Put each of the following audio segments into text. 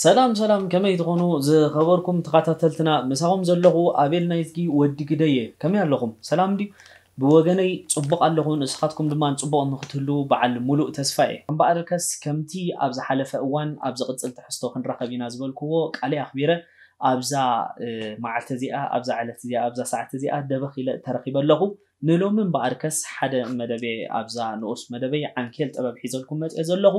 ሰላም ሰላም፣ ከመይ ትኾኑ ዝኸበርኩም ተኸታተልትና? ምሳኹም ዘለኹ ኣቤል ናይዝጊ ወዲ ግደየ። ከመይ ኣለኹም? ሰላም ድዩ? ብወገነይ ጽቡቕ ኣለኹ፣ ንስኻትኩም ድማ ጽቡቕ ንኽትህልዉ በዓል ሙሉእ ተስፋ እየ። እምበኣርከስ ከምቲ ኣብ ዝሓለፈ እዋን ኣብ ዝቕጽል ትሕዝቶ ክንራኸብ ኢና ዝበልክዎ ቃለይ ኣኽቢረ ኣብዛ፣ እ፣ መዓልቲ እዚኣ፣ ኣብዛ ዕለት እዚኣ፣ ኣብዛ ሰዓት እዚኣ ደበኽ ኢለ ተረኺበ ኣለኹ። ንሎሚ እምበኣርከስ ሓደ መደበ ኣብዛ ንኡስ መደበይ ዓንኬል ጥበብ ሒዘልኩም መጽየ ዘለኹ።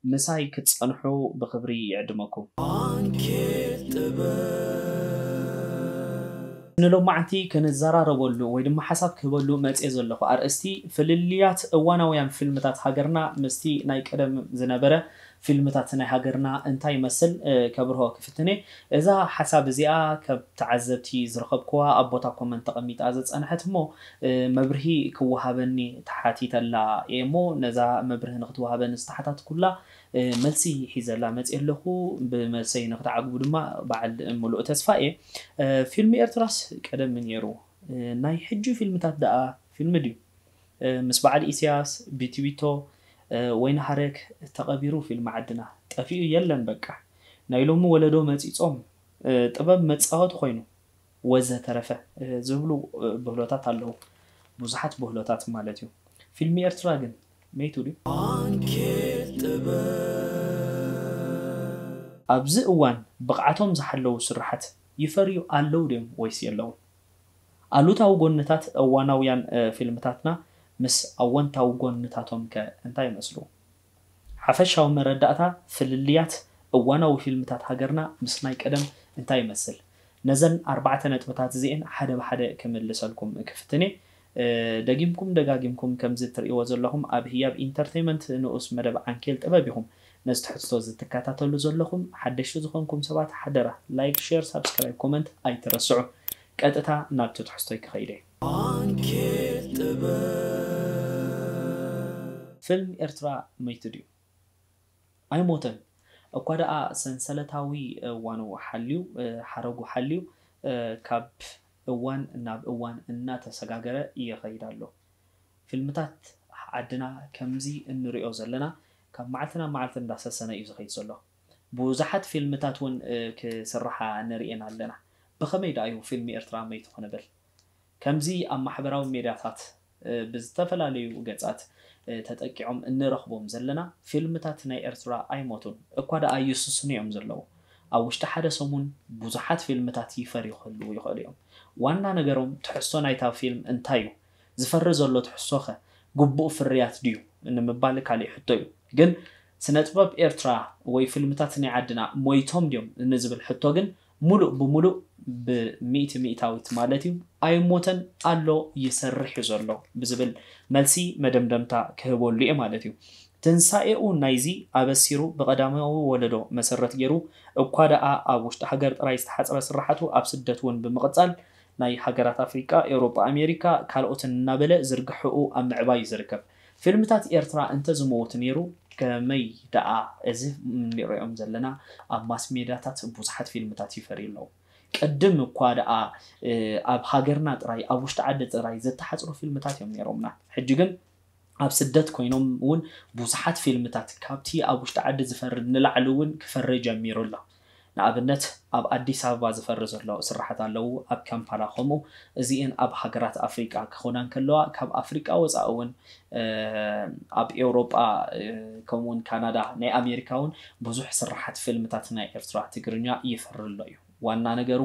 ምሳይ ክትጸንሑ ብኽብሪ ይዕድመኩም። ዓንኬል ጥበብ። ንሎማዓንቲ ክንዘራረበሉ ወይ ድማ ሓሳብ ክህበሉ መጽየ ዘለኹ ኣርእስቲ ፍልልያት እዋናውያን ፊልምታት ሃገርና ምስቲ ናይ ቀደም ዝነበረ ፊልምታት ናይ ሃገርና እንታይ ይመስል፣ እ፣ ከብርሆ ክፍትን እየ። እዛ ሓሳብ እዚኣ ካብ ተዓዘብቲ ዝረኸብክዋ ኣብ ቦታ ኮመንት ተቐሚጣ ዝጸንሐት እሞ፣ እ፣ መብርሂ ክወሃበኒ ተሓቲተላ እየ እሞ ነዛ መብርሂ ንክትወሃበኒ ዝተሓታትኩላ፣ እ፣ መልሲ ሒዘላ መጽየ ኣለኹ። ብመልሰይ ንክትዓግቡ ድማ በዓል ምሉእ ተስፋ እየ። እ፣ ፊልም ኤርትራስ ቀደም ነይሩ። እ፣ ናይ ሕጂ ፊልምታት ደኣ ፊልም ድዩ? እ፣ ምስ በዓል ኢሳያስ፣ ቢቲቢቶ፣ እ፣ ወይኒ ሃረግ ተቐቢሩ ፊልም ዓድና ጠፊኡ የለን በቃ። ናይ ሎሚ ወለዶ መጺጾም፣ እ፣ ጥበብ መጻወቲ ኮይኑ ወዘተረፈ፣ እ፣ ዝብሉ፣ እ፣ ብህሎታት ኣለዉ። ብዙሓት ብህሎታት ማለት እዩ። ፊልም ኤርትራ ግን መይቱ ድዩ? ዓንኬል ጥበብ። ኣብዚ እዋን ብቕዓቶም ዝሓለዉ ስርሓት ይፈርዩ ኣለዉ ድዮም ወይስ የለዉን? ኣሉታዊ ጎንታት እዋናውያን፣ እ፣ ፊልምታትና ምስ ኣወንታዊ ጎንታቶም ከ እንታይ ይመስሉ? ሓፈሻዊ መረዳእታ ፍልልያት እዋናዊ ፊልምታት ሃገርና ምስ ናይ ቀደም እንታይ ይመስል? ነዘን ኣርባዕተ ነጥብታት እዚኤን ሓደ ብሓደ ክምልሰልኩም ክፍትን እየ። እ፣ ደጊምኩም ደጋጊምኩም ከምዚ እትርእይዎ ዘለኹም ኣብ ህያብ ኢንተርቴይመንት ንኡስ መደብ ዓንኬል ጥበብ ኢኹም ነዚ ትሕዝቶ ዝትከታተሉ ዘለኹም። ሓደሽቲ ዝኾንኩም ሰባት ሓደራ ላይክ፣ ሼር፣ ሳብስክራይብ፣ ኮመንት ኣይትረስዑ። ቀጥታ ናብቲ ትሕዝቶይ ክኸይደ። ዓንኬል ጥበብ። ፊልም ኤርትራ መይቱ ድዩ? ኣይሞተን። እኳ ደኣ ሰንሰለታዊ እዋኑ ሓልዩ፣ እ፣ ሓረጉ ሓልዩ፣ እ፣ ካብ እዋን ናብ እዋን እናተሰጋገረ ይኸይድ ኣሎ። ፊልምታት ዓድና ከምዚ እንሪኦ ዘለና ካብ መዓልቲ ናብ መዓልቲ እንዳሰሰነ እዩ ዝኸይድ ዘሎ። ብዙሓት ፊልምታት እውን፣ እ፣ ክስርሓ ንሪኤን ኣለና። ብኸመይ ደኣ እዩ ፊልም ኤርትራ መይቱ ክንብል? ከምዚ ኣብ ማሕበራዊ ሜድያታት፣ እ፣ ብዝተፈላለዩ ገጻት፣ እ፣ ተጠቂዖም እንረኽቦም ዘለና ፊልምታት ናይ ኤርትራ ኣይሞቱን። እኳ ደኣ ይስስኑ እዮም ዘለዉ። ኣብ ውሽጢ ሓደ ሰሙን ብዙሓት ፊልምታት ይፈርዩ ክህልዉ ይኽእሉ እዮም። ዋና ነገሮም ትሕዝቶ ናይታ ፊልም እንታይ እዩ? ዝፈሪ ዘሎ ትሕዝቶኸ ግቡእ ፍርያት ድዩ ንምባል ካሊእ ሕቶ እዩ። ግን ስነ ጥበብ ኤርትራ ወይ ፊልምታት ናይ ዓድና ሞይቶም ድዮም ንዝብል ሕቶ ግን ሙሉእ ብሙሉእ ብሚእቲ ሚእታዊት ማለት እዩ ኣይሞተን ኣሎ ይሰርሕ እዩ ዘሎ ብዝብል መልሲ መደምደምታ ክህበሉ እየ ማለት እዩ። ትንሳኤኡ ናይዚ ኣበሲሩ ብቐዳማዊ ወለዶ መሰረት ገይሩ እኳ ደኣ ኣብ ውሽጢ ሃገር ጥራይ ዝተሓጽረ ስራሓቱ ኣብ ስደት እውን ብምቕጻል ናይ ሃገራት ኣፍሪቃ፣ ኤውሮጳ፣ ኣሜሪካ ካልኦትን እናበለ ዝርግሕኡ ኣብ ምዕባይ እዩ ዝርከብ። ፊልምታት ኤርትራ እንተዝመውት ነይሩ ከመይ ደኣ እዚ እንሪኦም ዘለና ኣብ ማስ ሜድያታት ብዙሓት ፊልምታት ይፈርዩ ኣለዉ። ቅድም እኳ ደኣ፣ እ፣ ኣብ ሃገርና ጥራይ ኣብ ውሽጢ ዓዲ ጥራይ ዝተሓጽሩ ፊልምታት እዮም ነይሮምና። ሕጂ ግን ኣብ ስደት ኮይኖም እውን ብዙሓት ፊልምታት ካብቲ ኣብ ውሽጢ ዓዲ ዝፈሪ ንላዕሊ እውን ክፈሪ ጀሚሩ ኣሎ። ንኣብነት ኣብ ኣዲስ ኣበባ ዝፈሪ ዘሎ ስራሓት ኣለዉ፣ ኣብ ካምፓላ ከምኡ። እዚኤን ኣብ ሃገራት ኣፍሪቃ ክኾና እንከለዋ ካብ ኣፍሪቃ ወፃኢ እውን፣ እ፣ ኣብ ኤውሮጳ፣ እ፣ ከምኡውን ካናዳ ናይ ኣሜሪካ እውን ብዙሕ ስራሓት ፊልምታት ናይ ኤርትራ ትግርኛ ይፈሪ ኣሎ እዩ። ዋና ነገሩ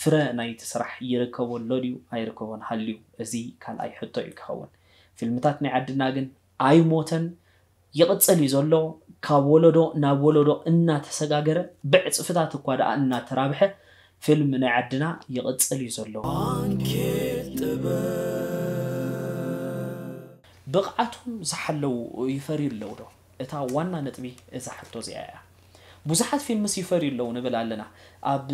ፍረ ናይቲ ስራሕ ይርከቦ ኣሎ ድዩ ኣይርከቦን ሃልዩ፣ እዚ ካልኣይ ሕቶ እዩ ክኸውን። ፊልምታት ናይ ዓድና ግን ኣይሞተን፣ ይቕጽል እዩ ዘሎ። ካብ ወለዶ ናብ ወለዶ እናተሰጋገረ ብዕጽፍታት እኳ ደኣ እናተራብሐ ፊልም ናይ ዓድና ይቕጽል እዩ ዘሎ። ዓንኬል ጥበብ። ብቕዓቶም ዝሓለዉ ይፈርዩ ኣለዉ ዶ? እታ ዋና ነጥቢ እዛ ሕቶ እዚኣ እያ። ብዙሓት ፊልምስ ይፈርዩ ኣለዉ ንብል ኣለና። ኣብ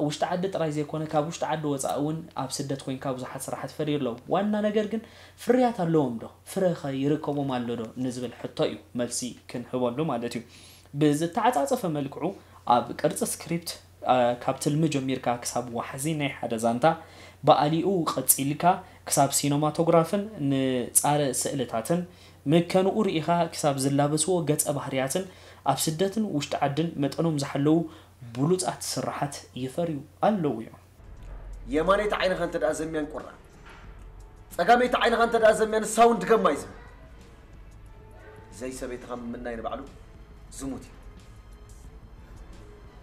ውሽጢ ዓዲ ጥራይ ዘይኮነ፣ ካብ ውሽጢ ዓዲ ወጻኢ እውን ኣብ ስደት ኮይንካ ብዙሓት ስራሓት ይፈርዩ ኣለዉ። ዋና ነገር ግን ፍርያት ኣለዎም ዶ? ፍረ ኸ ይርከቦም ኣሎ ዶ? ንዝብል ሕቶ እዩ መልሲ ክንህበሉ ማለት እዩ። ብዝተዓጻጸፈ መልክዑ ኣብ ቅርጺ ስክሪፕት፣ ኣ፣ ካብ ትልሚ ጀሚርካ ክሳብ ዋሕዚ ናይ ሓደ ዛንታ፣ ብኣሊኡ ቀጺልካ ክሳብ ሲነማቶግራፍን ንጻረ ስእልታትን፣ ምከንኡ ርኢኻ ክሳብ ዝላበስዎ ገጸ ባህርያትን ኣብ ስደትን ውሽጢ ዓድን መጠኖም ዝሓለዉ ብሉጻት ስርሓት ይፈርዩ ኣለዉ እዮም። የማነይቲ ዓይንኻ እንተ ደኣ ዘምያን ቁራዕ፣ ጸጋመይቲ ዓይንኻ እንተ ደኣ ዘምያን ሳውንድ ገማይ ዝብል። ዘይ ሰበይትኻ ምምናይ ንባዕሉ ዝሙት እዩ።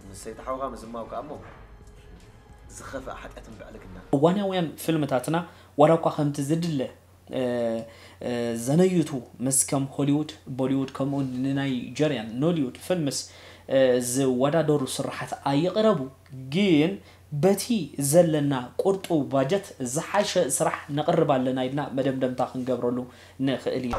ምስ ሰይቲ ሓውኻ ምዝማው ከኣ እሞ ዝኸፍእ ሓጢኣትን ብዕልግና። እዋናውያን ፊልምታትና ዋላ እኳ ከምቲ ዝድለ ዘነዩቱ ምስ ከም ሆሊውድ፣ ቦሊውድ ከምኡ ንናይጀርያን ኖሊውድ ፊልምስ ዝወዳደሩ ስርሓት ኣይቕረቡ፣ ግን በቲ ዘለና ቁርጡ ባጀት ዝሓሸ ስራሕ ነቕርብ ኣለና ኢልና መደምደምታ ክንገብረሉ ንኽእል ኢና።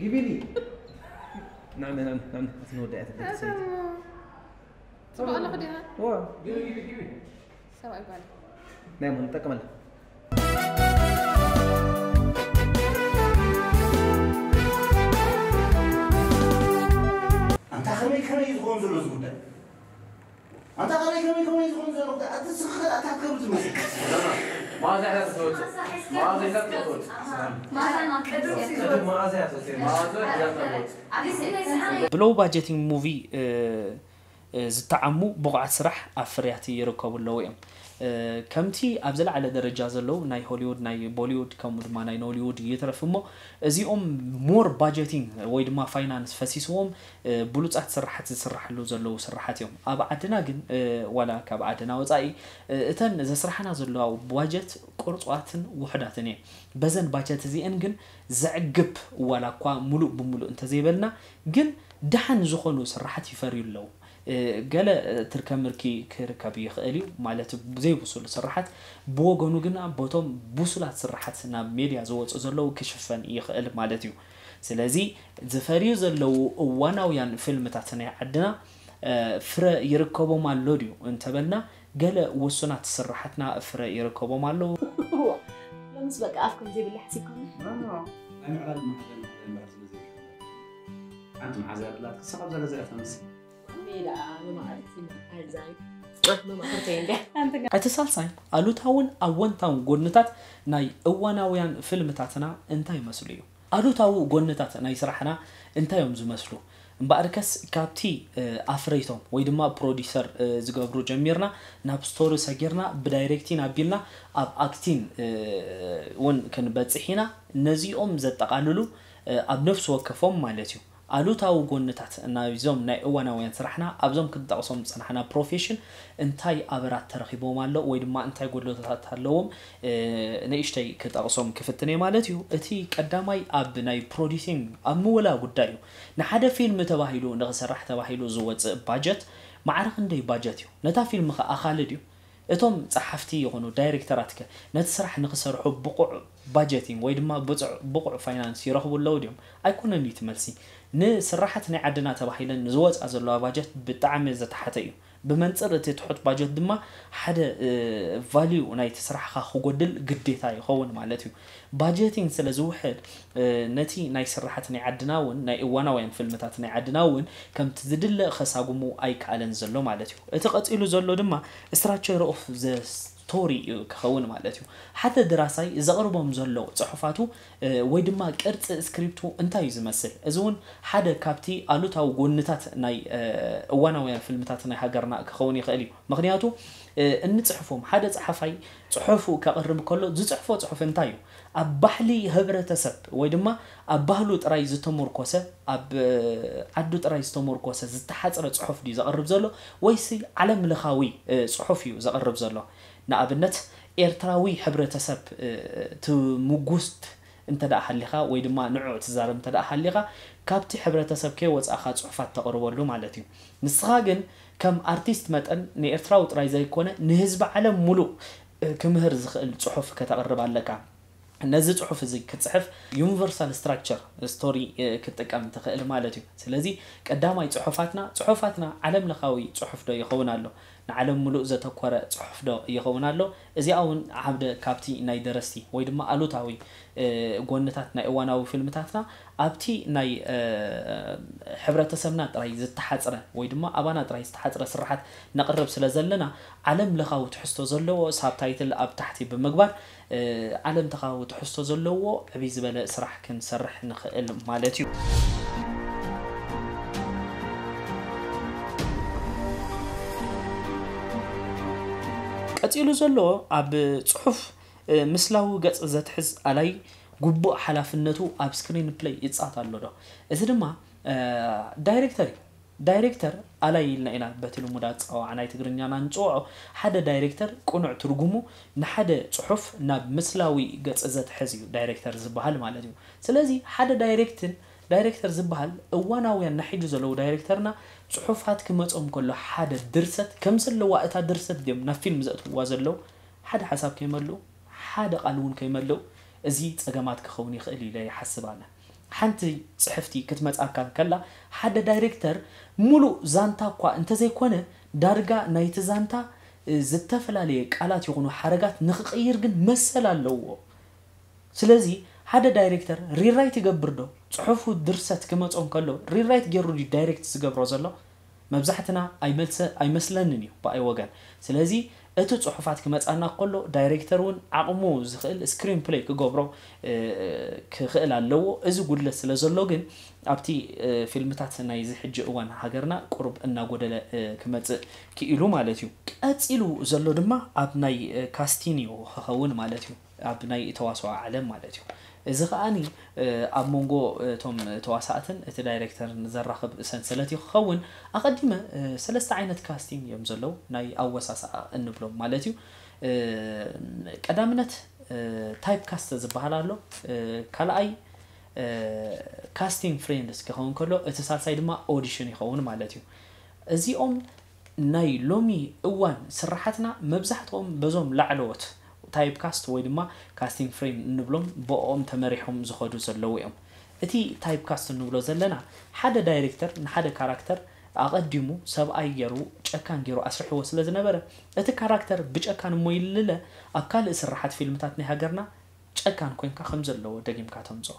ግቢኒ ናምነ ናምነ ናምነ ኣትንወዳእያ ተደርሰ ጽቡቕ ኣለኹ ዲኻ? ዋ ሰብኣይ ጓል ናይ ሞ ንጠቀመላ ኣንታ ከመይ ከመይ እዩ ዝኸውን ዘሎ እዚ ጉዳይ ኣንታ ከመይ ከመይ ከመይ ዝኸውን ዘሎ ጉዳይ ኣቲ ስኻ ኣታ ከብር ትመስል ማዛ ሒዛ ትወጽእ ማዛ ሒዛ ትወጽእ ማዛ ናብ ቅዱስ እዩ ማዛ ሒዛ ትወጽእ ማዛ ሒዛ ትወጽእ ኣብዚ ስእሊ ኣይሰሓን ብሎው ባጀቲንግ ሙቪ ዝተዓሙ ብቑዓት ስራሕ ኣብ ፍርያት ይርከቡ ኣለዉ እዮም። ከምቲ ኣብ ዝለዓለ ደረጃ ዘለዉ ናይ ሆሊውድ፣ ናይ ቦሊውድ ከምኡ ድማ ናይ ኖሊውድ ይትረፍ እሞ እዚኦም ሞር ባጀቲንግ ወይ ድማ ፋይናንስ ፈሲስዎም ብሉጻት ስራሓት ዝስራሕሉ ዘለዉ ስራሓት እዮም። ኣብ ዓድና ግን ዋላ ካብ ዓድና ወጻኢ እተን ዘስራሕና ዘለዋ ባጀት ቁርጽዋትን ውሑዳትን እየን። በዘን ባጀት እዚአን ግን ዘዕግብ ዋላ እኳ ሙሉእ ብሙሉእ እንተዘይበልና ግን ደሓን ዝኾኑ ስራሓት ይፈርዩ ኣለዉ። ገለ ትርከምርኪ ክርከብ ይኽእል እዩ ማለት ዘይብሱል ስራሓት ብወገኑ ግና በቶም ብሱላት ስራሓት ናብ ሜድያ ዝወፁ ዘለዉ ክሽፈን ይኽእል ማለት እዩ። ስለዚ ዝፈርዩ ዘለዉ እዋናውያን ፊልምታት ናይ ዓድና ፍረ ይርከቦም ኣሎ ድዩ እንተበልና ገለ ውሱናት ስራሓትና ፍረ ይርከቦም ኣለዉ። ሎምስ በቃ ኣፍኩም ዘይብላ ሓሲብኩም ናይ ምዕባል ማዕበል ማዕበል እምበር ስለ ዘይብሉ ሓንቲ መዓዛ ያብላት ክሳብ ኣብዛ ገዛ እያ ትመስል ሜዳ መማዕርቲ መሓዛይ መማኽርተይ እንደ እቲ ሳልሳይ ኣሉታውን ኣወንታውን ጎንታት ናይ እዋናውያን ፊልምታትና እንታይ ይመስሉ እዩ? ኣሉታዊ ጎንታት ናይ ስራሕና እንታይ እዮም ዝመስሉ? እምበኣርከስ ካብቲ ኣፍረይቶም ወይ ድማ ፕሮዲሰር ዝገብሩ ጀሚርና ናብ ስቶሪ ሰጊርና ብዳይሬክቲን ኣቢልና ኣብ ኣክቲን እውን ክንበፅሕ ኢና። ነዚኦም ዘጠቓልሉ ኣብ ነፍሲ ወከፎም ማለት እዩ ኣሉታዊ ጎንታት ናይዞም ናይ እዋናውያን ስራሕና ኣብዞም ክንጠቕሶም ዝፀናሕና ፕሮፌሽን እንታይ ኣበራት ተረኺቦም ኣሎ ወይ ድማ እንታይ ጎድለታት ኣለዎም ንእሽተይ ክጠቕሶም ክፍትን እየ ማለት እዩ። እቲ ቀዳማይ ኣብ ናይ ፕሮዲሲንግ ኣብ ምውላ ጉዳይ እዩ። ንሓደ ፊልም ተባሂሉ ንኽስራሕ ተባሂሉ ዝወፅእ ባጀት ማዕረ ክንደይ ባጀት እዩ? ነታ ፊልም ኸ ኣኻሊ ድዩ? እቶም ጸሓፍቲ ይኹኑ ዳይሬክተራት ከ ነቲ ስራሕ ንኽሰርሑ ብቑዕ ባጀቲንግ ወይ ድማ ብቑዕ ፋይናንስ ይረኽቡ ኣለዉ ድዮም? ኣይኮነን እዩ እቲ መልሲ። ንስራሓት ናይ ዓድና ተባሂለን ዝወጻ ዘለዋ ባጀት ብጣዕሚ ዝተሓተ እዩ። ብመንጽር እቲ ትሑት ባጀት ድማ ሓደ ቫልዩ ናይቲ ስራሕኻ ክጎድል ግዴታ ይኸውን ማለት እዩ። ባጀቲንግ ስለ ዝውሕድ ነቲ ናይ ስራሓት ናይ ዓድና እውን ናይ እዋናውያን ፊልምታት ናይ ዓድና እውን ከምቲ ዝድለ ከሳጉሙ ኣይከኣለን ዘሎ ማለት እዩ። እቲ ቀጺሉ ዘሎ ድማ ስትራክቸር ኦፍ ዘ ስቶሪ እዩ ክኸውን ማለት እዩ። ሓደ ደራሳይ ዘቕርቦም ዘሎ ጽሑፋቱ ወይ ድማ ቅርጺ ስክሪፕቱ እንታይ እዩ ዝመስል? እዚ እውን ሓደ ካብቲ ኣሉታዊ ጎንታት ናይ እዋናውያን ፊልምታት ናይ ሃገርና ክኸውን ይኽእል እዩ። ምኽንያቱ እንጽሕፎም ሓደ ጸሓፋይ ጽሑፉ ከቕርብ ከሎ ዝጽሕፎ ጽሑፍ እንታይ እዩ? ኣብ ባህሊ ህብረተሰብ ወይ ድማ ኣብ ባህሉ ጥራይ ዝተመርኮሰ ኣብ ዓዱ ጥራይ ዝተመርኮሰ ዝተሓጽረ ጽሑፍ ድዩ ዘቕርብ ዘሎ ወይሲ ዓለም ለኻዊ ጽሑፍ እዩ ዘቕርብ ዘሎ? ንኣብነት ኤርትራዊ ሕብረተሰብ ትምጉስት እንተ ደኣ ሃሊኻ ወይ ድማ ንዕኡ ትዛረብ እንተ ደኣ ሃሊኻ፣ ካብቲ ሕብረተሰብ ከይወጻእኻ ጽሑፋት ተቕርበሉ ማለት እዩ። ንስኻ ግን ከም ኣርቲስት መጠን ንኤርትራዊ ጥራይ ዘይኮነ ንህዝቢ ዓለም ሙሉእ፣ እ፣ ክምህር ዝኽእል ጽሑፍ ከተቕርብ ኣለካ። ነዚ ጽሑፍ እዚ ክትጽሕፍ ዩኒቨርሳል ስትራክቸር ስቶሪ፣ እ፣ ክትጥቀም ትኽእል ማለት እዩ። ስለዚ ቀዳማይ ጽሑፋትና፣ ጽሑፋትና ዓለም ለኻዊ ጽሑፍ ዶ ይኸውን ኣሎ? ንዓለም ሙሉእ ዘተኮረ ጽሑፍ ዶ ይኸውን ኣሎ? እዚኣ እውን ሓደ ካብቲ ናይ ደረስቲ ወይ ድማ ኣሉታዊ፣ እ፣ ጎንታት ናይ እዋናዊ ፊልምታትና ኣብቲ ናይ፣ እ፣ ሕብረተሰብና ጥራይ ዝተሓጽረ ወይ ድማ ኣባና ጥራይ ዝተሓጽረ ስርሓት ነቕርብ ስለ ዘለና ዓለም ለኻዊ ትሕዝቶ ዘለዎ ሳብታይትል ኣብ ታሕቲ ብምግባር፣ እ፣ ዓለም ለኻዊ ትሕዝቶ ዘለዎ ዕብይ ዝበለ ስራሕ ክንሰርሕ ንኽእል ማለት እዩ። ቀጺሉ ዘሎ ኣብ ጽሑፍ፣ እ፣ ምስላዊ ገጽ ዘትሕዝ ኣላይ ግቡእ ሓላፍነቱ ኣብ ስክሪን ፕለይ ይጻወት ኣሎ ዶ? እዚ ድማ፣ እ፣ ዳይሬክተር እዩ። ዳይሬክተር ኣላይ ኢልና ኢና በቲ ልሙድ ኣጸዋውዓ ናይ ትግርኛና ንጽውዖ። ሓደ ዳይሬክተር ቅኑዕ ትርጉሙ ንሓደ ጽሑፍ ናብ ምስላዊ ገጽ ዘትሕዝ እዩ ዳይሬክተር ዝበሃል ማለት እዩ። ስለዚ ሓደ ዳይሬክትን ዳይሬክተር ዝበሃል እዋናውያን ናሒዱ ዘለዉ ዳይሬክተርና ጽሑፋት ክመጾም ከሎ ሓደ ድርሰት ከም ዘለዋ እታ ድርሰት ድዮም ናብ ፊልም ዘእትውዋ ዘለዉ ሓደ ሓሳብ ከይመልኡ ሓደ ቃል እውን ከይመልኡ እዚ ጸገማት ክኸውን ይኽእል ኢለ ይሓስብ ኣነ። ሓንቲ ጽሕፍቲ ክትመጻካ ከላ ሓደ ዳይሬክተር ሙሉእ ዛንታ እኳ እንተዘይኮነ ዳርጋ ናይቲ ዛንታ፣ እ፣ ዝተፈላለየ ቃላት ይኹኑ ሓረጋት ንኽቕይር ግን መሰል ኣለዎ። ስለዚ ሓደ ዳይሬክተር ሪራይት ይገብር ዶ? ጽሑፉ ድርሰት ክመጾ እንከሎ ሪራይት ገይሩ ድዩ ዳይሬክት ዝገብሮ ዘሎ? መብዛሕትና ኣይመልሰ-፣ ኣይመስለንን እዩ ብኣይ ወገን። ስለዚ እቲ ጽሑፋት ክመጻና ከሎ ዳይሬክተር እውን ዓቕሙ ዝኽእል ስክሪን ፕለይ ክገብሮ፣ እ፣ ክኽእል ኣለዎ። እዚ ጉድለት ስለ ዘሎ ግን ኣብቲ፣ እ፣ ፊልምታት ናይዚ ሕጂ እዋን ሃገርና ቁሩብ እናጎደለ፣ እ፣ ክመጽእ ክኢሉ ማለት እዩ። ቀጺሉ ዘሎ ድማ ኣብ ናይ፣ እ፣ ካስቲን እዩ ክኸውን ማለት እዩ። ኣብ ናይ ተዋስኦ ዓለም ማለት እዩ። እዚ ከኣኒ፣ እ፣ ኣብ መንጎ እቶም ተዋሳእትን እቲ ዳይሬክተርን ዘራኽብ ሰንሰለት እዩ ክኸውን። ኣቐዲመ፣ እ፣ ሰለስተ ዓይነት ካስቲንግ እዮም ዘለዉ፣ ናይ ኣወሳስኣ እንብሎም ማለት እዩ። እ፣ ቀዳምነት፣ እ፣ ታይፕ ካስት ዝበሃል ኣሎ። እ፣ ካልኣይ፣ እ፣ ካስቲንግ ፍሬንድስ ክኸውን ከሎ፣ እቲ ሳልሳይ ድማ ኦዲሽን ይኸውን ማለት እዩ። እዚኦም ናይ ሎሚ እዋን ስራሓትና መብዛሕትኦም በዞም ላዕለዎት ታይፕ ካስት ወይ ድማ ካስቲንግ ፍሬም እንብሎም ብኦም ተመሪሖም ዝኸዱ ዘለዉ እዮም። እቲ ታይፕ ካስት እንብሎ ዘለና ሓደ ዳይሬክተር ንሓደ ካራክተር ኣቐዲሙ ሰብኣይ ገይሩ ጨካን ገይሩ ኣስርሕዎ ስለ ዝነበረ እቲ ካራክተር ብጨካን እሞ ይልለ ኣብ ካልእ ስራሓት ፊልምታት ናይ ሃገርና ጨካን ኮይንካ ከም ዘለዎ ደጊምካ ተምጽኦ።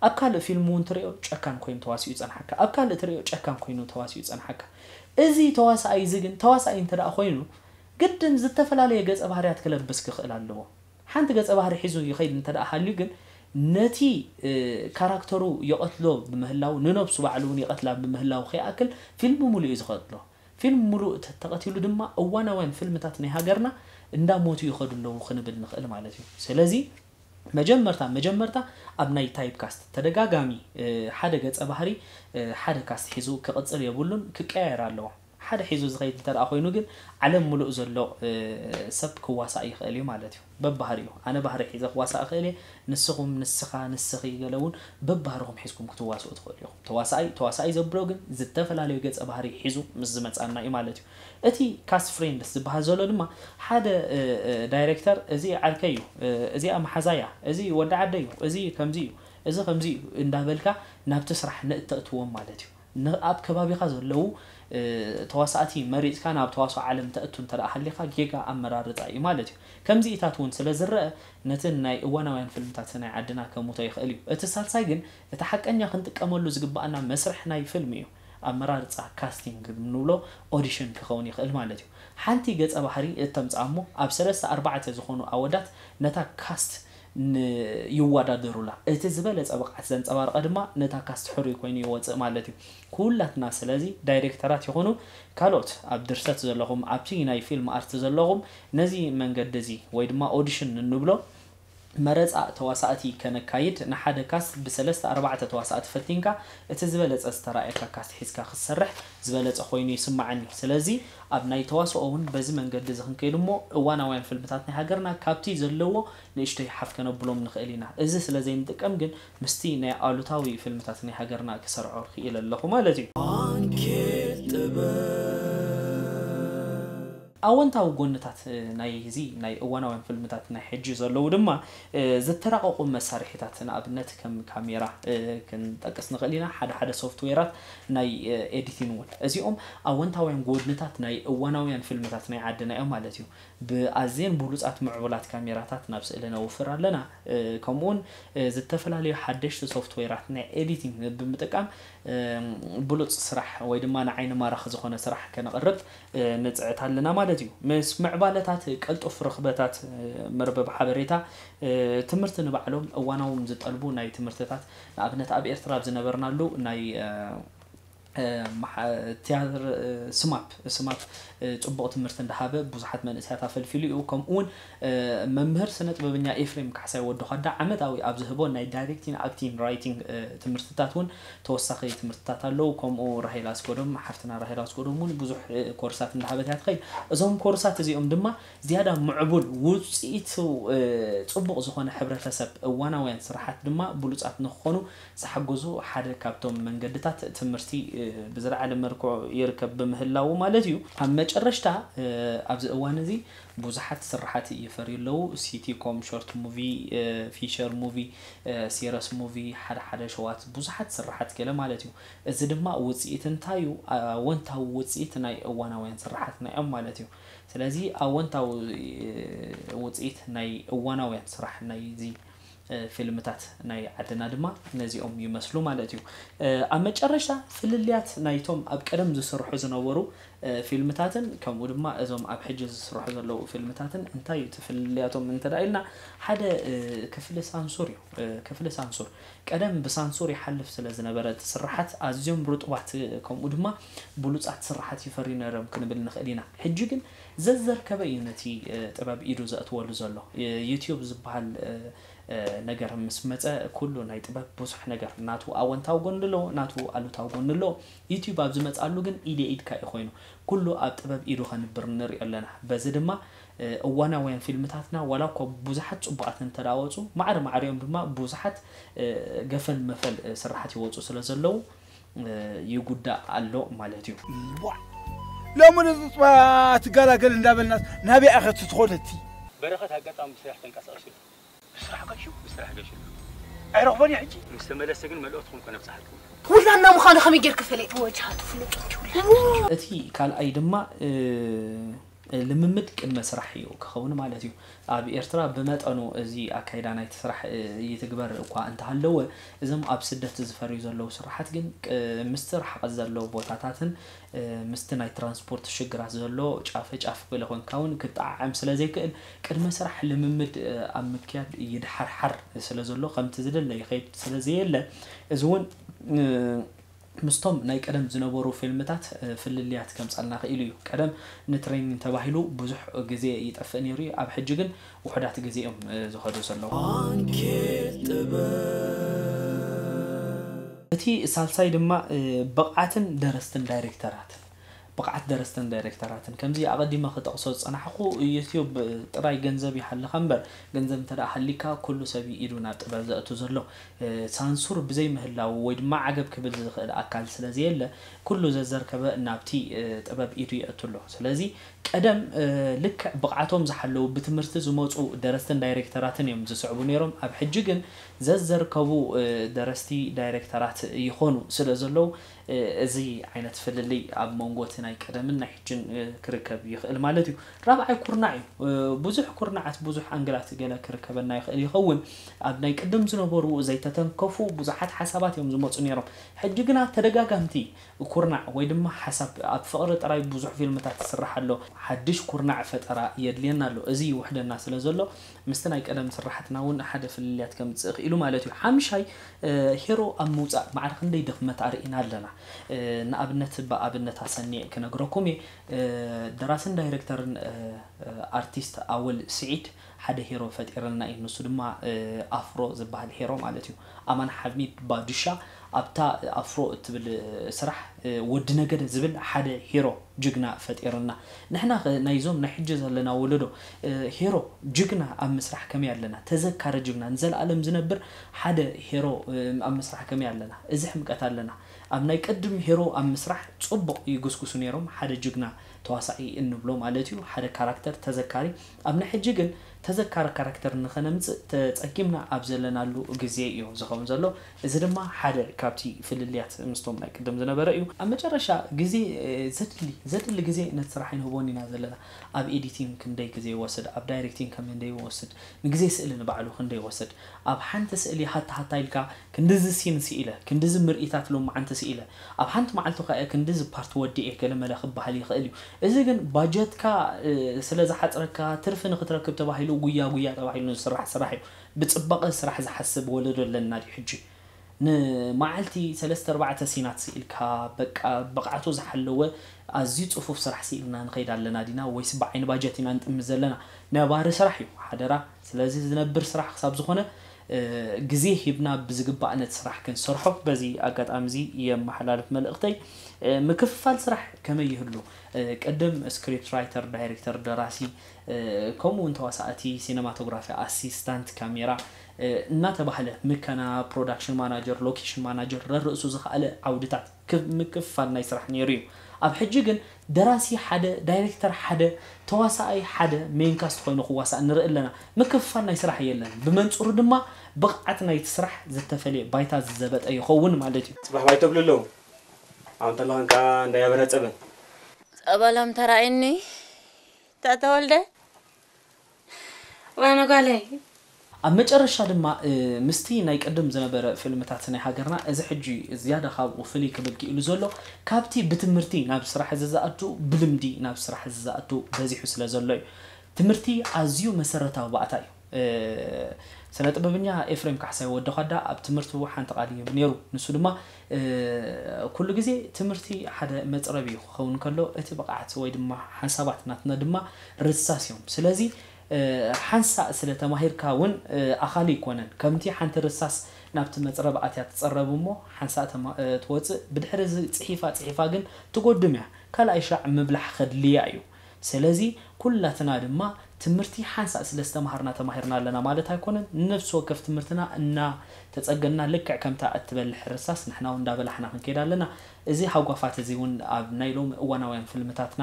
ኣብ ካልእ ፊልም እውን ትሪኦ ጨካን ኮይኑ ተዋሲኡ ይጸንሓካ። ኣብ ካልእ ትሪኦ ጨካን ኮይኑ ተዋሲኡ ይጸንሓካ። እዚ ተዋሳኣይ እዚ ግን ተዋሳኣይ እንተ ደኣ ኮይኑ ግድን ዝተፈላለየ ገጸ ባህርያት ክለብስ ክኽእል ኣለዎ። ሓንቲ ገጸ ባህሪ ሒዙ ይኸይድ እንተ ደኣ ሃልዩ ግን ነቲ፣ እ፣ ካራክተሩ ይቐትሎ ብምህላው ንነብሱ ባዕሉ እውን ይቐትላ ብምህላው ከይኣክል ፊልም ሙሉእ እዩ ዝቐትሎ። ፊልም ሙሉእ ተ-፣ ተቐቲሉ ድማ እዋናውያን ፊልምታት ናይ ሃገርና እንዳሞቱ ይኸዱ ኣለዉ ክንብል ንኽእል ማለት እዩ። ስለዚ መጀመርታ መጀመርታ ኣብ ናይ ታይፕ ካስት ተደጋጋሚ፣ እ፣ ሓደ ገጸ ባህሪ፣ እ፣ ሓደ ካስት ሒዙ ክቕጽል የብሉን፣ ክቀያየር ኣለዎ። ሓደ ሒዙ ዝኸይድ እንተ ደኣ ኮይኑ ግን ዓለም ሙሉእ ዘሎ፣ እ፣ ሰብ ክዋሳእ ይኽእል እዩ ማለት እዩ። በባህሪኡ ኣነ ባህሪ ሒዘ ክዋሳእ እኽእል እየ፣ ንስኹም፣ ንስኻ፣ ንስኺ ገለ እውን በባህርኹም ሒዝኩም ክትዋስኡ ትኽእሉ ኢኹም። ተዋሳኣይ ተዋሳኣይ ዘብሎ ግን ዝተፈላለዩ ገጸ ባህሪ ሒዙ ምስ ዝመጻና እዩ ማለት እዩ። እቲ ካስት ፍሬንድስ ዝበሃል ዘሎ ድማ ሓደ፣ እ፣ እ፣ ዳይሬክተር እዚ ዓርከይ እዩ፣ እ፣ እዚኣ መሓዛይ እያ፣ እዚ ወዲ ዓደይ እዩ፣ እዚ ከምዚ እዩ፣ እዚ ከምዚ እዩ እንዳበልካ ናብቲ ስራሕ ነእተእትዎም ማለት እዩ። ን-፣ ኣብ ከባቢኻ ዘለዉ፣ እ፣ ተዋሳእቲ መሪጽካ ናብ ተዋስኦ ዓለም ተእቱ እንተ ደኣ ሃሊኻ ጌጋ ኣመራርጻ እዩ ማለት እዩ። ከምዚኢታት እውን ስለ ዝረአ ነቲ ናይ እዋናውያን ፊልምታት ናይ ዓድና ከሙቶ ይኽእል እዩ። እቲ ሳልሳይ ግን እቲ ሓቀኛ ክንጥቀመሉ ዝግባኣና መስርሕ ናይ ፊልም እዩ። ኣመራርጻ ካስቲንግ እንብሎ ኦዲሽን ክኸውን ይኽእል ማለት እዩ። ሓንቲ ገጸ ባህሪ እተምጽኣ እሞ ኣብ ሰለስተ ኣርባዕተ ዝኾኑ ኣወዳት ነታ ካስት ን-፣ ይወዳደሩላ። እቲ ዝበለጸ ብቕዓት ዘንጸባረቐ ድማ ነታ ካስት ሕሩይ ኮይኑ ይወጽእ ማለት እዩ። ኩላትና ስለዚ ዳይሬክተራት ይኹኑ ካልኦት ኣብ ድርሰት ዘለኹም፣ ኣብቲ ናይ ፊልም ኣርት ዘለኹም ነዚ መንገዲ እዚ ወይ ድማ ኦዲሽን እንብሎ መረፃ ተዋሳእቲ ከነካይድ ንሓደ ካስት ብሰለስተ ኣርባዕተ ተዋሳእቲ ፈቲንካ እቲ ዝበለፀ ዝተራእየካ ካስት ሒዝካ ክትሰርሕ ዝበለፀ ኮይኑ ይስማዓኒ። ስለዚ ኣብ ናይ ተዋስኦ እውን በዚ መንገዲ እዚ ክንከይድ እሞ እዋናውያን ፊልምታት ናይ ሃገርና ካብቲ ዘለዎ ንእሽተይ ሓፍ ከነብሎም ንኽእል ኢና። እዚ ስለ ዘይንጥቀም ግን ምስቲ ናይ ኣሉታዊ ፊልምታት ናይ ሃገርና ክሰርዖ ክኢለ ኣለኹ ማለት እዩ። ኣወንታዊ ጎንታት ናይ እዚ ናይ እዋናውያን ፊልምታት ናይ ሕጂ ዘለዉ ድማ ዝተራቐቑ መሳርሒታት ንኣብነት ከም ካሜራ ክንጠቅስ ንኽእል ኢና። ሓደ ሓደ ሶፍትዌራት ናይ ኤዲቲን እውን እዚኦም ኣወንታውያን ጎንታት ናይ እዋናውያን ፊልምታት ናይ ዓድና እዮም ማለት እዩ። ብኣዝየን ብሉፃት ምዕቡላት ካሜራታት ናብ ስእሊ ነውፍር ኣለና። ከምኡውን ዝተፈላለዩ ሓደሽቲ ሶፍትዌራት ናይ ኤዲቲንግ ብምጥቃም ብሉፅ ስራሕ ወይ ድማ ንዓይኒ ማራኺ ዝኾነ ስራሕ ከነቕርብ ንፅዕት ኣለና ማለት እዩ። ምስ ምዕባለታት ቀልጡፍ ርኽበታት መርበብ ሓበሬታ ትምህርቲ ንባዕሎም እዋናዎም ዝጠልቡ ናይ ትምህርትታት ንኣብነት ኣብ ኤርትራ ኣብ ዝነበርናሉ ናይ ቲያትር ስማፕ ስማፕ ፅቡቕ ትምህርቲ እንዳሃበ ብዙሓት መንእሰያት ኣፈልፊሉ እዩ። ከምኡ እውን መምህር ስነ ጥበበኛ ኤፍሬም ካሕሳይ ወዲ ኳዳ ዓመታዊ ኣብ ዝህቦ ናይ ዳይሬክቲንግ ኣክቲንግ ራይቲንግ ትምህርትታት እውን ተወሳኺ ትምህርትታት ኣለዉ። ከምኡ ራሄል ኣስጎዶም ሓፍትና ራሄል ኣስጎዶም እውን ብዙሕ ኮርሳት እንዳሃበት እያ ትኸይድ። እዞም ኮርሳት እዚኦም ድማ ዝያዳ ምዕቡል ውፅኢቱ ፅቡቕ ዝኾነ ሕብረተሰብ እዋናውያን ስራሓት ድማ ብሉፃት ንክኾኑ ዝሓግዙ ሓደ ካብቶም መንገድታት ትምህርቲ ብዝለዓለ መልክዑ ይርከብ ብምህላዉ ማለት እዩ። ኣብ መጨረሽታ ኣብዚ እዋን እዚ ብዙሓት ስራሓት ይፈርዩ ኣለዉ። ሲቲኮም፣ ሾርት ሙቪ፣ ፊቸር ሙቪ፣ ሲረስ ሙቪ፣ ሓደ ሓደ ሸዋት ብዙሓት ስራሓት ገለ ማለት እዩ። እዚ ድማ ውፅኢት እንታይ እዩ? ኣወንታዊ ውፅኢት ናይ እዋናውያን ስራሓትና እዮም ማለት እዩ። ስለዚ ኣወንታዊ ውፅኢት ናይ እዋናውያን ስራሕ ናይ እዚ ፊልምታት ናይ ዓድና ድማ ነዚኦም ይመስሉ ማለት እዩ። ኣብ መጨረሽታ ፍልልያት ናይቶም ኣብ ቀደም ዝስርሑ ዝነበሩ ፊልምታትን ከምኡ ድማ እዞም ኣብ ሕጂ ዝስርሑ ዘለዉ ፊልምታትን እንታይ እዩ እቲ ፍልልያቶም እንተ ደኣ ኢልና ሓደ ክፍሊ ሳንሱር እዩ። ክፍሊ ሳንሱር ቀደም ብሳንሱር ይሓልፍ ስለ ዝነበረ እቲ ስርሓት ኣዝዮም ርጡባት ከምኡ ድማ ብሉፃት ስርሓት ይፈርዩ ነይሮም ክንብል ንኽእል ኢና። ሕጂ ግን ዘዘርከበ እዩ ነቲ ጥበብ ኢዱ ዘእትወሉ ዘሎ። ዩቲዩብ ዝበሃል ነገር ምስ መፀ ኩሉ ናይ ጥበብ ብዙሕ ነገር ናቱ ኣወንታዊ ጎኒ ኣለዎ፣ ናቱ ኣሉታዊ ጎኒ ኣለዎ። ዩቲዩብ ኣብ ዝመፅኣሉ ግን ኢደ ኢድካ እዩ ኮይኑ ኩሉ ኣብ ጥበብ ኢዱ ከንብር ንሪኦ ኣለና። በዚ ድማ እዋናውያን ፊልምታትና ዋላ እኳ ብዙሓት ፅቡቓት እንተዳወፁ ማዕረ ማዕሪኦም ድማ ብዙሓት ገፈል መፈል ስራሓት ይወፁ ስለ ዘለዉ ይጉዳእ ኣሎ ማለት እዩ። ሎሚ ንፅፅዋ ትገላገል እንዳበልናስ ናበይ ኣኸት ትኾደቲ? በረኸት ኣጋጣሚ ብስራሕ ተንቀሳቐሱ። ብስራሕ ገሹ? ብስራሕ ገሹ። ኣይረኽቦን እዩ ሕጂ። ምስ ተመለሰ ግን መልእኽትኹም ከነብፅሓልኩም። ውላና ምዃኑ ከመይ ጌርክ ፈለጥ? ወጅሃቱ ፍሉጥ እንኪ ውላና። እቲ ካልኣይ ድማ ልምምድ ቅድመ ስራሕ እዩ ክኸውን ማለት እዩ። ኣብ ኤርትራ ብመጠኑ እዚ ኣካይዳ ናይቲ ስራሕ ይትግበር እኳ እንተሃለወ እዞም ኣብ ስደት ዝፈርዩ ዘለዉ ስራሓት ግን ምስቲ ርሓቐት ዘለዎ ቦታታትን ምስቲ ናይ ትራንስፖርት ሽግራት ዘሎ ጫፈ ጫፍ ገለ ኮንካ እውን ክጠዓዓም ስለ ዘይክእል ቅድመ ስራሕ ልምምድ ኣብ ምክያድ ይድሓርሓር ስለ ዘሎ ከምቲ ዝደለ ይኸይድ ስለ ዘየለ እዚ እውን ምስቶም ናይ ቀደም ዝነበሩ ፊልምታት ፍልልያት ከምጻልና ክኢሉ እዩ። ቀደም ንትሬኒንግ ተባሂሉ ብዙሕ ግዜ ይጠፍእ ነይሩ እዩ። ኣብ ሕጂ ግን ውሑዳት ግዜ እዮም ዝኸዱ ዘለዉ። እቲ ሳልሳይ ድማ ብቕዓትን ደረስትን ዳይሬክተራትን ብቕዓት ደረስትን ዳይሬክተራትን ከምዚ ኣቐዲመ ክጠቕሶ ዝጸናሕኩ ዩትዩብ ጥራይ ገንዘብ ይሃልኻ እምበር ገንዘብ እንተ ደኣ ሃሊካ ኩሉ ሰብ እዩ ኢዱ ናብ ጥበብ ዘእቱ ዘሎ። ሳንሱር ብዘይ ምህላዉ ወይ ድማ ዓገብ ክብል ዝኽእል ኣካል ስለ ዘየለ ኩሉ ዘዘርከበ ናብቲ ጥበብ ኢዱ የእቱ ኣሎ። ስለዚ ቀደም ልክዕ ብቕዓቶም ዝሓለዉ ብትምህርቲ ዝመፁ ደረስትን ዳይሬክተራትን እዮም ዝስዕቡ ነይሮም። ኣብ ሕጂ ግን ዘዘርከቡ ደረስቲ ዳይሬክተራት ይኾኑ ስለ ዘለዉ እዚ ዓይነት ፍልልይ ኣብ መንጎ እቲ ናይ ቀደምን ናይ ሕጅን ክርከብ ይኽእል ማለት እዩ። ራብዓይ ኩርናዕ እዩ። ብዙሕ ኩርናዓት ብዙሕ ኣንግላት ገለ ክርከበና ይኽእል ይኸውን። ኣብ ናይ ቅድም ዝነበሩ ዘይተተንከፉ ብዙሓት ሓሳባት እዮም ዝመፁ ነይሮም። ሕጂ ግና ተደጋጋምቲ ኩርናዕ ወይ ድማ ሓሳብ ኣብ ፍቕሪ ጥራይ ብዙሕ ፊልምታት ይስራሕ ኣሎ። ሓድሽ ኩርናዕ ፈጠራ የድልየና ኣሎ። እዚ ይውሕደና ስለ ዘሎ ምስቲ ናይ ቀደም ስራሓትና እውን ሓደ ፍልልያት ከምፅእ ክኢሉ ማለት እዩ። ሓምሻይ ሄሮ ኣብ ምውፃእ ማዕረ ክንደይ ድኽመት ኣርኢና ኣለና። ንኣብነት ብኣብነት ኣሰኒየ ነግረኩም እየ። ደራስን ዳይሬክተርን ኣርቲስት ኣወል ስዒድ ሓደ ሄሮ ፈጢርልና እዩ። ንሱ ድማ ኣፍሮ ዝበሃል ሄሮ ማለት እዩ። ኣማን ሓሚድ ባዱሻ ኣብታ ኣፍሮ እትብል ስራሕ ወዲ ነገደ ዝብል ሓደ ሄሮ ጅግና ፈጢርልና። ንሕና ናይዞም ናይ ሕጂ ዘለና ወለዶ ሄሮ ጅግና ኣብ ምስራሕ ከመይ ኣለና? ተዘካሪ ጅግና ንዘለኣለም ዝነብር ሓደ ሄሮ ኣብ ምስራሕ ከመይ ኣለና? እዚ ሕምቀት ኣለና። ኣብ ናይ ቅድም ሄሮ ኣብ ምስራሕ ጽቡቕ ይጉስጉሱ ነይሮም፣ ሓደ ጅግና ተዋሳኢ እንብሎ ማለት እዩ፣ ሓደ ካራክተር ተዘካሪ። ኣብ ናይ ሕጂ ግን ተዘካሪ ካራክተር ንኸነምጽእ ተጸጊምና ኣብ ዘለናሉ ግዜ እዩ ዝኸውን ዘሎ። እዚ ድማ ሓደ ካብቲ ፍልልያት ምስቶም ናይ ቅድም ዝነበረ እዩ። ኣብ መጨረሻ ግዜ ዘድሊ ዘድሊ ግዜ ነቲ ስራሕ ኣይንህቦን ኢና ዘለና። ኣብ ኤዲቲንግ ክንደይ ግዜ ይወስድ፣ ኣብ ዳይሬክቲንግ ከመይ እንደ ይወስድ፣ ንግዜ ስእሊ ንባዕሉ ክንደ ይወስድ፣ ኣብ ሓንቲ ስእሊ ሃታ ሃታ ኢልካ ክንድዚ ሲን ስኢለ፣ ክንድዚ ምርኢታት ሎማዓንቲ ስኢለ፣ ኣብ ሓንቲ መዓልቲ ከኣ ክንድዚ ፓርት ወዲኤ ገለ መለ ክበሃል ይኽእል እዩ። እዚ ግን ባጀትካ ስለ ዝሓፅረካ ትርፊ ንክትረክብ ተባሂሉ ጉያ ጉያ ተባሂሉ ዝስራሕ ስራሕ እዩ። ብፅባቐ ስራሕ ዝሓስብ ወለዶ ኣለና ድዩ ሕጂ? ንመዓልቲ ሰለስተ ኣርባዕተ ሲናት ስኢልካ በቃ ብቕዓቱ ዝሓለወ ኣዝዩ ጽፉፍ ስራሕ ስኢልና ንኸይድ ኣለና ዲና ወይስ ብዓይኒ ባጀት ኢና ንጥምት ዘለና? ነባሪ ስራሕ እዩ ሓደራ። ስለዚ ዝነብር ስራሕ ክሳብ ዝኾነ ግዜ ሂብና ብዝግባእ ነቲ ስራሕ ክንሰርሖ በዚ ኣጋጣሚ እዚ የመሓላልፍ መልእኽተይ። ምክፍፋል ስራሕ ከመይ ይህሉ? ቅድም ስክሪፕት ራይተር፣ ዳይሬክተር፣ ደራሲ ከምኡ እውን ተዋሳእቲ፣ ሲነማቶግራፊ ኣሲስታንት፣ ካሜራ እናተባህለ ምከና፣ ፕሮዳክሽን ማናጀር፣ ሎኬሽን ማናጀር ረርእሱ ዝኸኣለ ዓውድታት ምክፍፋል ናይ ስራሕ ነይሩ እዩ። ኣብ ሕጂ ግን ደራሲ ሓደ፣ ዳይሬክተር ሓደ፣ ተዋሳኣይ ሓደ ሜን ካስት ኮይኑ ክዋሳእ ንርኢ ኣለና። ምክፍፋል ናይ ስራሕ የለን። ብመንፅሩ ድማ ብቕዓት ናይቲ ስራሕ ዝተፈለየ ባይታ ዝዘበጠ ይኸውን ማለት እዩ። ፅባሕ ባይ ተብሉ ኣለዉ። ኣብኡ እንተለኹን ከዓ እንዳያበረ ፀበል። ፀበሎም ተራእየኒ። ተተወልደ። ወይነ ጓለይ። ኣብ መጨረሻ ድማ ምስቲ ናይ ቅድም ዝነበረ ፊልምታት ናይ ሃገርና እዚ ሕጂ ዝያዳ ካብኡ ፍልይ ክብል ክኢሉ ዘሎ ካብቲ ብትምህርቲ ናብ ስራሕ እዚ ዝኣቱ ብልምዲ ናብ ስራሕ እዚ ዝኣቱ በዚሑ ስለ ዘሎ እዩ። ትምህርቲ ኣዝዩ መሰረታዊ ባእታ እዩ። ስነ ጥበበኛ ኤፍሬም ካሕሳይ ወዲ ኳዳ ኣብ ትምህርቱ ሓንቲ ቃል ይህብ ነይሩ። ንሱ ድማ ኩሉ ግዜ ትምህርቲ ሓደ መፅረቢ እዩ ክኸውን ከሎ እቲ ብቕዓት ወይ ድማ ሓሳባት ናትና ድማ ርሳስ እዮም። ስለዚ ሓንሳእ ስለ ተማሂርካ እውን ኣኻሊ ኣይኮነን። ከምቲ ሓንቲ ርሳስ ናብቲ መፅረብ ኣትያ ትፀረብ እሞ ሓንሳእ ትወፅእ፣ ብድሕሪ እዚ ፅሒፋ ፅሒፋ ግን ትጎድም እያ። ካልኣይ ሻዕ ምብላሕ ከድልያ እዩ። ስለዚ ኩላትና ድማ ትምህርቲ ሓንሳእ ስለ ዝተምሃርና ተማሂርና ኣለና ማለት ኣይኮነን። ነፍሲ ወከፍ ትምህርትና እናተፀገንና ልክዕ ከምታ እትበልሕ ርሳስ ንሕና እውን እንዳበላሕና ክንከይድ ኣለና። እዚ ሃጓፋት እዚ እውን ኣብ ናይ ሎሚ እዋናውያን ፍልምታትና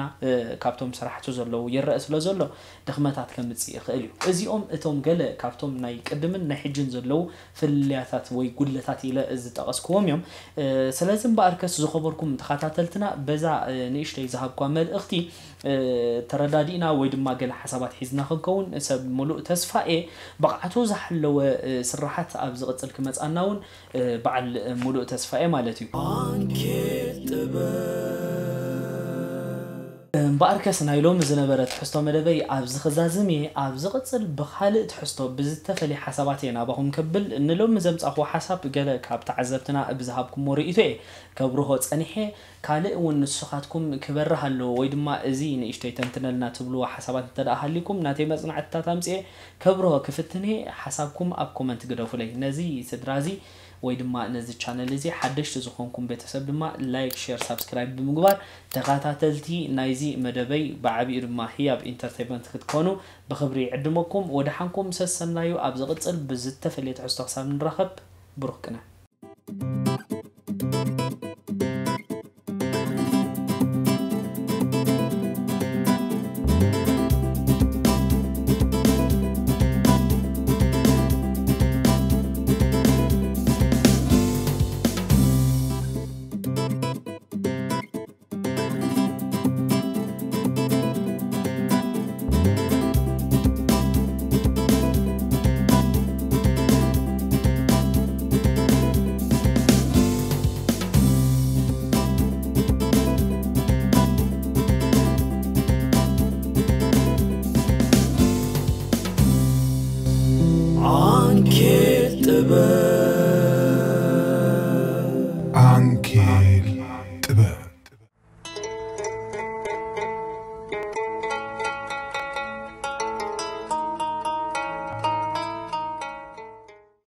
ካብቶም ስራሕቱ ዘለዉ ይረአ ስለ ዘሎ ድኽመታት ከምፅእ ይኽእል እዩ። እዚኦም እቶም ገለ ካብቶም ናይ ቅድምን ናይ ሕጅን ዘለዉ ፍልልያታት ወይ ጉድለታት ኢለ ዝጠቐስክዎም እዮም። ስለዚ እምበኣርከስ ዝኸበርኩም ተኸታተልትና በዛ ንእሽተይ ዝሃብኳ መልእኽቲ ተረዳዲእና ወይ ድማ ገለ ሓሳባት ሒዝና ክንከውን ሰብ ሙሉእ ተስፋ እየ። ብቕዓቱ ዝሓለወ ስራሓት ኣብ ዝቕፅል ክመፃና እውን በዓል ሙሉእ ተስፋ እየ ማለት እዩ። እምበኣርከስ ናይ ሎሚ ዝነበረ ትሕዝቶ መደበይ ኣብዚ ክዛዝም እየ። ኣብ ዝቕፅል ብኻልእ ትሕዝቶ ብዝተፈለየ ሓሳባት እየ ናባኹም ከብል። ንሎሚ ዘምፃኹዎ ሓሳብ ገለ ካብ ተዓዘብትና ብዝሃብኩሞ ርእይቶ እየ ከብርሆ ፀኒሐ። ካልእ እውን ንስኻትኩም ክበርህ ኣለዎ ወይ ድማ እዚ ንእሽተይ ተንትነልና ትብልዎ ሓሳባት እንተ ደኣ ሃሊኩም ናተይ መፅናዕትታት ኣምፅኤ ከብርሆ ክፍትን እየ። ሓሳብኩም ኣብ ኮመንት ግደፉለይ። ነዚ ስድራ እዚ ወይ ድማ ነዚ ቻነል እዚ ሓደሽቲ ዝኾንኩም ቤተሰብ ድማ ላይክ፣ ሼር፣ ሳብስክራይብ ብምግባር ተኸታተልቲ ናይዚ መደበይ ብዓቢኡ ድማ ህያብ ኢንተርቴይንመንት ክትኮኑ ብኽብሪ ይዕድመኩም። ወደሓንኩም ሰሰናዩ። ኣብ ዝቕጽል ብዝተፈለየ ትሕዝቶ ክሳብ ንራኸብ ብሩኽ ቅነ። ዓንኬል ጥበብ።